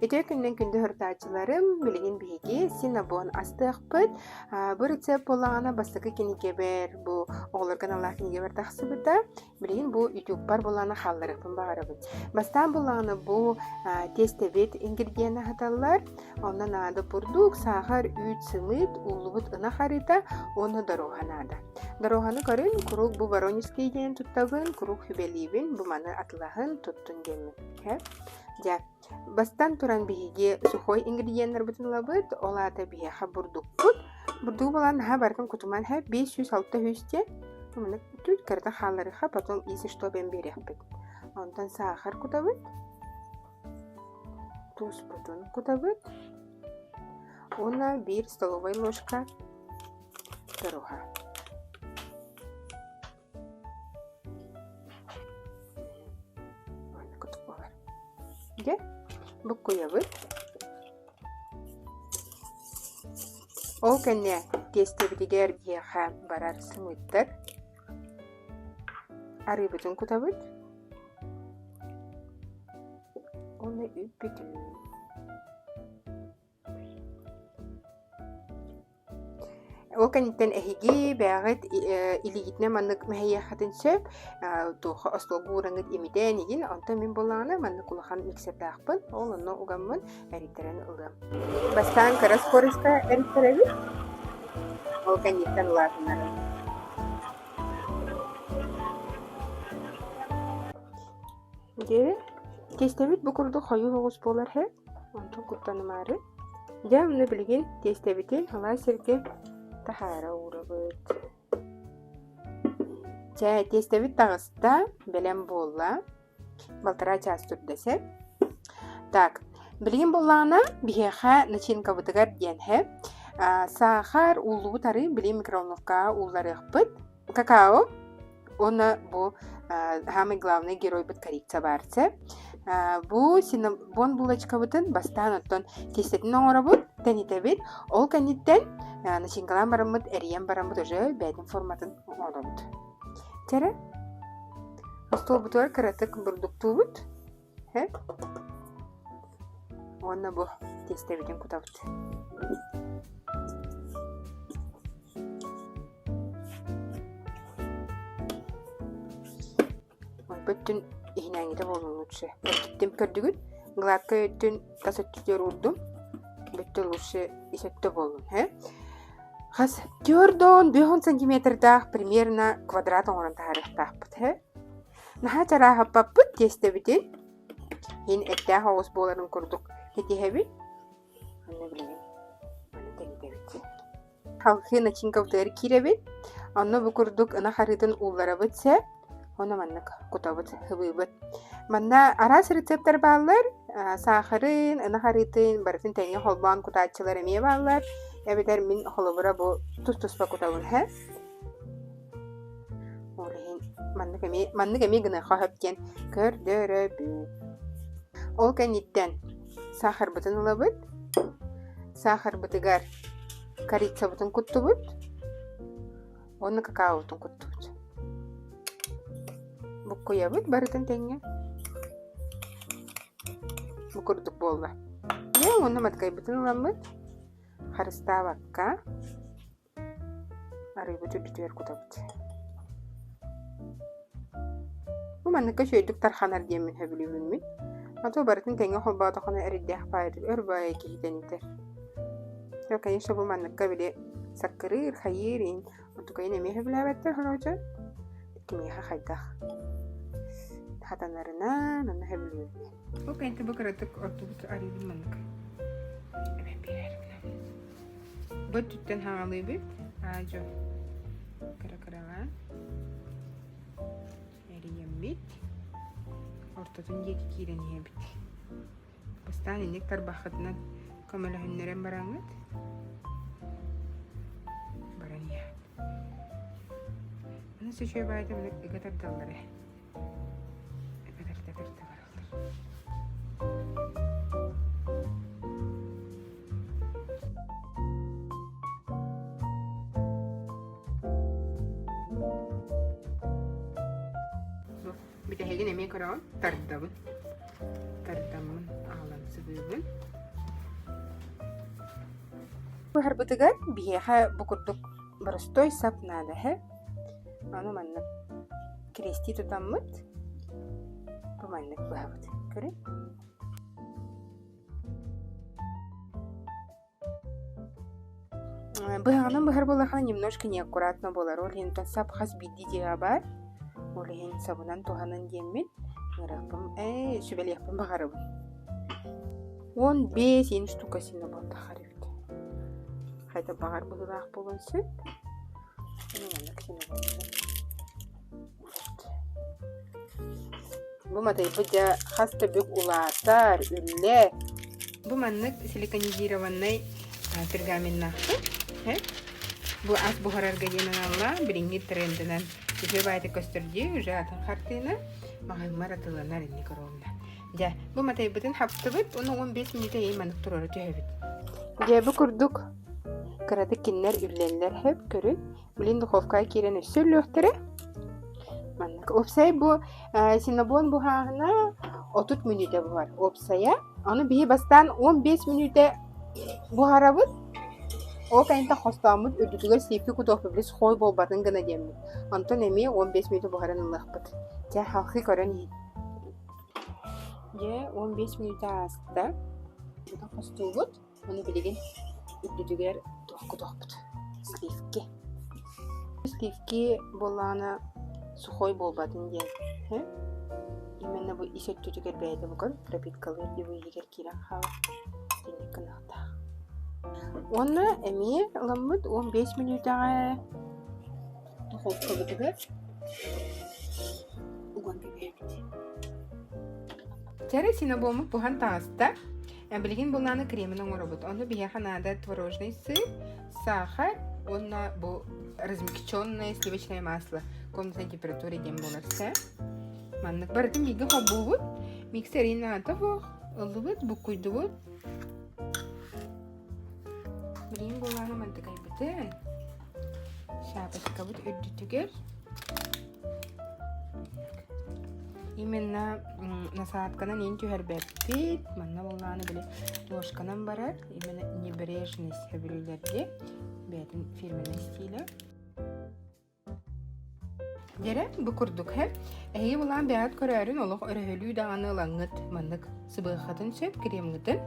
Үтүө күнүнэн күндү һырытааччыларым, билигин биһиги синабон астыахпыт. Бу рецепт буоллаҕына бастакы кинигэбэр, бу оҕолорго аналлаах кинигэбэр тахсыбыта. Билигин бу ютубпар буоллаҕына хаалларыахпын баҕарабын. Бастаан буоллаҕына бу тиэстэбит ингредиенэ аһаталлар. Онно наада бурдук, саахар, үүт, сымыыт, ууллубут ынах арыыта уонна доруоһа наада. Доруоһаны көрүн, куруук бу воронежский диэн туттабын, куруук сүбэлиибин, бу маны атылаһын, туттун диэммин. Дьэ, бастан туран биһиги сухой ингредиеннэрбитин ылабыт, ол аата биһиэхэ бурдукпут. Бурдугу булан наһаа барытын кутуман һэ 500-600 диэн маннык түүт кырата хаалларыха, потом если что бэн биэриэхпит. Онтон саахар кутабыт, тууспутун кутабыт уонна биир столовай ложка торуха. Дьэ, буккуйабыт. Ол кэннэ тиэстэбитигэр биһиэхэ барар сымыыттар. Арыыбытын кутабыт. Уонна үүппүтүн. Ол кэнниттэн эһиги бэйэҕит илиигитинэн маннык мэһэйиэххитин сөп, туохха остуолга уураҥҥыт имитэн игин, онтон мин буоллаҕына маннык улахан миксердаахпын, ол онно угаммын эриттэрэн ылыам. Бастаан кыра скоростка эриттэрэбит, ол кэнниттэн улаатыннарабыт. Диэри тиэстэбит бу курдук хойуу соҕус буолар иһэ, онтон куттанымаары. Дьэ, онно билигин тиэстэбитин алаас сиргэ таһаара уурабыт. Чэ, тиэстэбит таҕыста, бэлэм буолла. Балтараа чаас турда сөп. Так, билигин буоллаҕына биһиэхэ начинкабытыгар диэн һэ саахар ууллубут арыы билигин микроволновкаҕа уулларыахпыт. Какао уонна бу самый главный геройбут корица баар сөп. Бу синабон булочкабытын бастаан оттон тиэстэтин оҥоробут, тэнитэбит. Ол кэнниттэн начинкалаан бараммыт, эрийэн бараммыт уже бэйэтин форматын оҥоробут. Чэрэ, остуолбутугар кыратык бурдуктуубут. Уонна бу тиэстэбитин кутабыт. Өттүн иһинээҥҥитэ буоллун лучше. Эргиттим көрдүгүт? Гладкай өттүн тас өттүгэр уурдум. Бүттэ лучше ис өттө буоллун. Э? Хас төрдөн 5 сантиметрдаах примерно квадрат оҥорон таһаарыахтаахпыт. Э? Наһаа чарааһаппаппыт тиэстэбитин. Иһин эттээх оҕус буоларын курдук кэтиһэбит. Онно билигин маны тэнитэбит. Халхыы начинкабытыгар киирэбит. Онно бу курдук ынах арыытын уулларабыт сэ. Ону маннык кутабыт, ыбыыбыт. Манна араас рецептэр бааллар. Саахарын, ынах арыытын барытын тэҥҥэ холбоон кутааччылар эмиэ бааллар. Эбэтэр мин холобура бу тус-туспа кутабын һэ. Ол иһин маннык эмиэ маннык эмиэ гыныахха сөп диэн көрдөрөбүн. Ол кэнниттэн саахарбытын ылабыт. Саахарбытыгар корицабытын куттубут уонна какаобутун куттубут. Буккуйабыт барытын тэҥҥэ. Бу курдук буолла. Дьэ уонна маткайбытын ыламмыт харыстаабакка Арыыбыт үрдүгэр кутабыт. Бу манныкка үчүгэйдик тарханар диэммин сөбүлүүбүн мин. А то барытын тэҥҥэ холбоотоххуна эрэйдээх баайытык өр баайы киһи тэнитэр. То, конечно, бу манныкка били саккырыыр, хайыыр иһин онтукайын эмиэ сөбүлээбэттэр короче. Кимиэхэ хайдах хатанарынан онно сөбүлүүбүн. Ол кэнники бу кыратык ордубут арыыбын маннык эбэн биэрэр гына. Бу өттүттэн хаҕалыыбыт. Аа-дьо кыра-кыралаан эрийэммит. Ортотун диэки киирэн иһэбит. Бастаан инник тарбаххытынан көмөлөһүннэрэн бараҥҥыт баран иһэҕит. Аны үчүгэй баайда ыга тардаллар ээ. Ыга тарда тарда бараллар. Бүтэһигин эмиэ көрөҕүн, тардабын. Тардаммын аҕалан сыбыыбын. Быһарбытыгар биһиэхэ бу курдук боростуой сап наада эһэ. Аны маннык кириэстии тутаммыт бу маннык быһабыт. Көрүҥ. Быһаҕынан быһар буоллаххына немножко неаккуратно буолар. Ол иһин сап хас биирдии дьиэҕэ баар. Ол иһин сабынан туһанан диэммин ыҥырыахпын ээ сүбэлиэхпин баҕарабын. 15 иин штука синэ буолтахар эбит. Хайда баҕар быһыылаах буолуон сөп. Маннык синэ буолла. Бу матайбыт дьэ хас да бүк улаатар, үллэр. Бу маннык силиконизированнай пергаменнаахпыт. Бу ас буһарарга диэн аналлаах билиҥҥи трендынан үчүгэй баайдык көстөр дии уже атын хартыына маҕаһыыммар атыыланар инник оруолна. Дьэ, бу матайбытын хаптыбыт, уну 15 мүнүүтэ иһин маннык туруора түһэбит. Дьэ, бу курдук кыратык кинилэр үллэллэр хөп көрүн. Билин духовкаҕа киирэн өссө өлүөхтэрэ. Маннык. Уопсай бу синнабон буһааһына 30 мүнүүтэ буһар. Уопсайа. Ону биһи бастаан 15 мүнүүтэ буһарабыт. Ол кэнниттэн хостооммут үрдүтүгэр сиипки кутуохпут били сухой буолбатын гына диэммит. Онтон эмиэ 15 мүнүүтэ буһаран ылыахпыт. Чэ, халхыы көрөн иһин. Дьэ, 15 мүнүүтэ ааста. Бутан хостуубут. Ону билигин үрдүтүгэр туох кутуохпут? Сливки. Сливки буоллаҕына сухой буолбатын диэн. Именно бу ис өттүтүгэр бэйэтэ букан пропиткалыыр дии бу иһигэр киирэн хаалар. Итинник гыныахтаах. Уонна эмиэ ыламмыт 15 мүнүүтэҕэ духовкабытыгар уган кэбиһэбит. Чэрэ синабоммут буһан таҕыста. Билигин булааны кремин оҥоробут. Ону биһиэхэ наада творожный сыр, сахар уонна бу размягченное сливочное масло комнатной температуре диэн буолар сэ. Маннык барытын бииргэ холбуубут. Миксерин наада суох. Ыллыбыт, буккуйдубут. Билигин булааны мантыкайбытын шапочкабыт үрдүтүгэр Именно насадканан иин түһэрбэппит. Манна буоллаҕына били ложканан барар. Именно небрежность сөбүлүүлэргэ бэйэтин фирменный стилэ. Дьэрэ, бу курдук һэ. Эһиги булаан бэйэҕит көрөөрүн олох өрөһөлүү даҕаны ылаҥҥыт маннык сыбыаххатын сөп кремҥытын.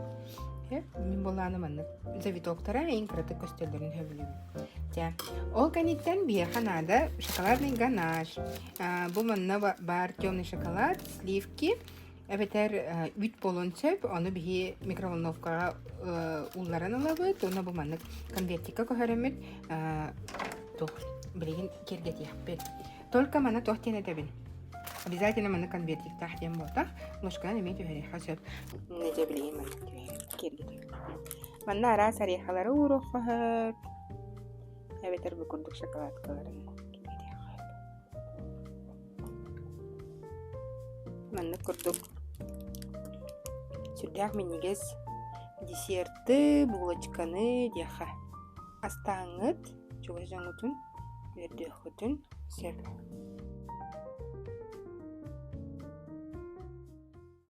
Һэ, мин булааны маннык завитоктара эйин кыратык көстөллөрүн сөбүлүүбүн. Дьэ, ол кэнниттэн биһиэхэ наада шоколадный ганаш. Бу манна баар темный шоколад, сливки, эбэтэр үүт буолуон сөп. Ону биһи микроволновкаҕа уулларан ылабыт. Уонна бу маннык конвертикка көһөрөммүт туох билигин киэргэтиэхпит. Только маны туох диэн этэбин? Обязательно маны конвертиктаах диэн буолтах. Ложканан эмиэ түһэриэххэ сөп. Дьэ билигин маннык киэргэтиэхпит. Манна араас орехалары ууруохха сөп. Эбэтэр бу курдук шоколадкаларын киэргэтиэххэ сөп. Маннык курдук сүрдээх минньигэс десерты, булочканы диэххэ астааҥҥыт чугас дьоҥҥутун үөрдүөххүтүн сөп.